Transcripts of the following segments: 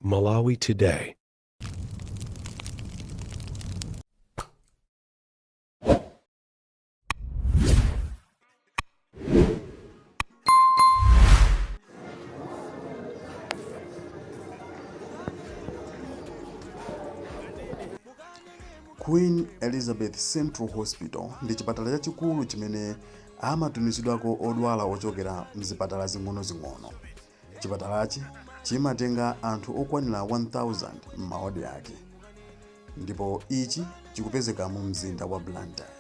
Malawi Today. Queen Elizabeth Central Hospital ndi chipatala chachikulu chimene amatumizidwako odwala ochokera mzipatala zing'onozing'ono. Chipatalachi chimatenga anthu okwanira 1000 m'mawadi ake ndipo ichi chikupezeka mu mzinda wa Blantyre.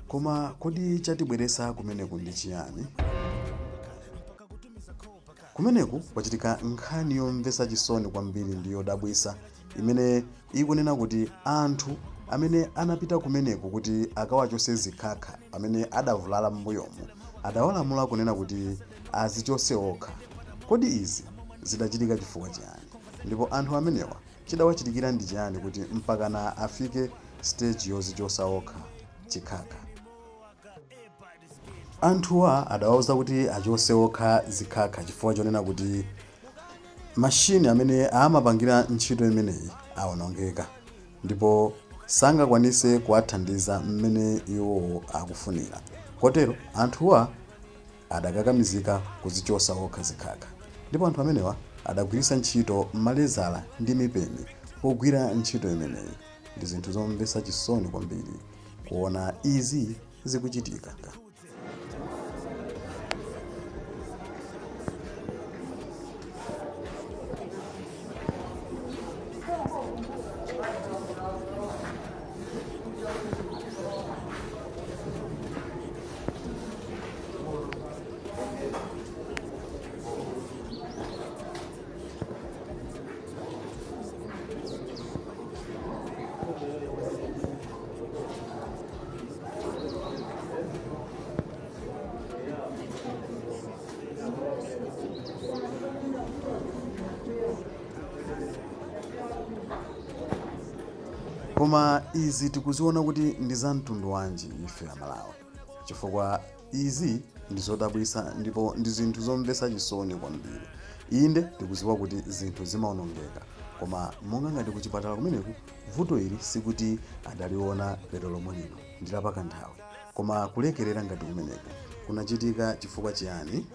Koma kodi chatibweretsa kumeneku ndi chiyani? Kumeneku kwachitika nkhani yomvetsa chisoni kwambiri ndi yodabwitsa imene ikunena kuti anthu amene anapita kumeneku kuti akawachotse zikhakha amene adavulala m'mbuyomu adawalamula kunena kuti azichotse okha. Kodi izi zidachitika chifukwa chiyani? Ndipo anthu amenewa chidawachitikira ndi chiyani kuti mpakana afike stage yozichotsa okha chikhakha? Anthuwa adawauza kuti achotse okha zikhakha chifukwa chonena kuti machine amene amapangira ntchito imeneyi awonongeka ndipo sangakwanise kuwathandiza mmene iwowo akufunira kotero anthuwa adakakamizika kuzichosa okha zikhakha ndipo anthu amenewa adagwiritsa ntchito malezala ndi mipeni pogwira ntchito imeneyi. Ndi zinthu zomvetsa chisoni kwambiri kuona izi zikuchitika. Koma izi tikuziona kuti ndi za mtundu wanji ife Amalawi? Chifukwa izi ndi zodabwitsa ndipo ndi zinthu zomvetsa chisoni kwambiri. Inde tikudziwa kuti zinthu zimaonongeka koma monga ngati kuchipatala kumeneku vuto ili sikuti adaliona lero lomwe lino, ndi lapakanthawi. Koma kulekerera ngati kumeneku kunachitika chifukwa chiyani?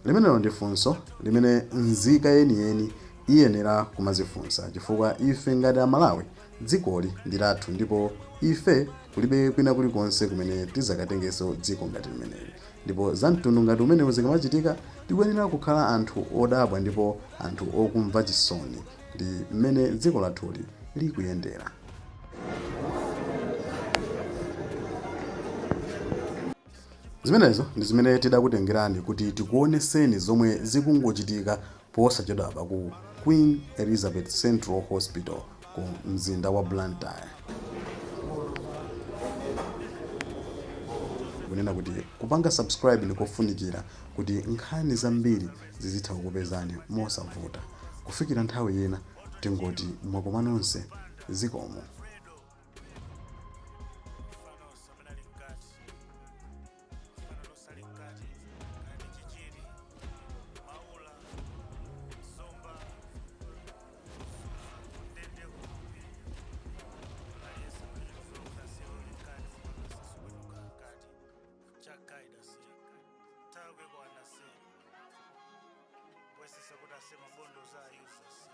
Limenelo ndi funso limene nzika yeniyeni iyenera kumazifunsa chifukwa ife ngati Amalawi dzikoli ndi lathu ndipo ife kulibe kwina kulikonse kumene tizakatengenso dziko ngati limeneli ndipo za mtundu ngati umenewu zikamachitika tikuyenera kukhala anthu odabwa ndipo anthu okumva chisoni ndi mmene dziko lathuli likuyendera. Zimenezo ndi zimene tidakutengerani kuti tikuoneseni zomwe zikungochitika posachedwapa ku Queen Elizabeth Central Hospital ku mzinda wa Blantyre. Kunena kuti kupanga subscribe ndikofunikira kuti nkhani zambiri zizitha kukupezani mosavuta. Kufikira nthawi ina tingoti mwakoma nonse zikomo. Nthawi ikwana se. Kuyesesa kuti ase mabondo za ayuza se.